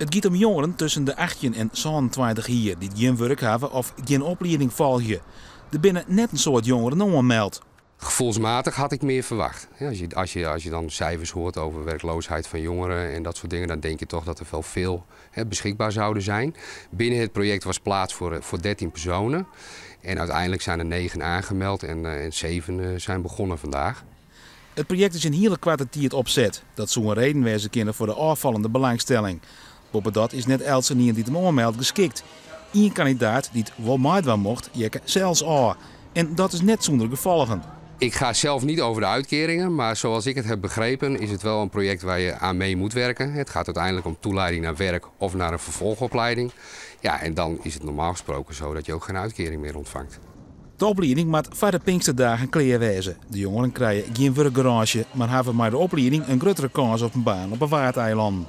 It giet om jongeren tusken de 18 en 27 jier dy't gjin wurk hawwe of gjin oplieding folgje. Der binne net in soad jongeren oanmeld. Gevoelsmatig had ik meer verwacht. Als je dan cijfers hoort over werkloosheid van jongeren en dat soort dingen, dan denk je toch dat er wel veel, hè, beschikbaar zouden zijn. Binnen het project was plaats voor 13 personen. En uiteindelijk zijn er 9 aangemeld en 7 zijn begonnen vandaag. It projekt is yn hiele koarte tiid opset. Dat soe in reden wêze kinne foar de ôffallende belangstelling. Boppedat is net eltsenien dy't him oanmeldt geskikt. Ien kandidaat dy't wol meidwaan mocht, heakke sels ôf. En dat is net sûnder gefolgen. Ik ga zelf niet over de uitkeringen, maar zoals ik het heb begrepen is het wel een project waar je aan mee moet werken. Het gaat uiteindelijk om toeleiding naar werk of naar een vervolgopleiding. Ja, en dan is het normaal gesproken zo dat je ook geen uitkering meer ontvangt. De oplieding moat foar de Pinksterdagen klear wêze. De jongeren krije gjin wurkgarânsje, mar hawwe mei de oplieding in gruttere kâns op in baan op in Waadeilannen.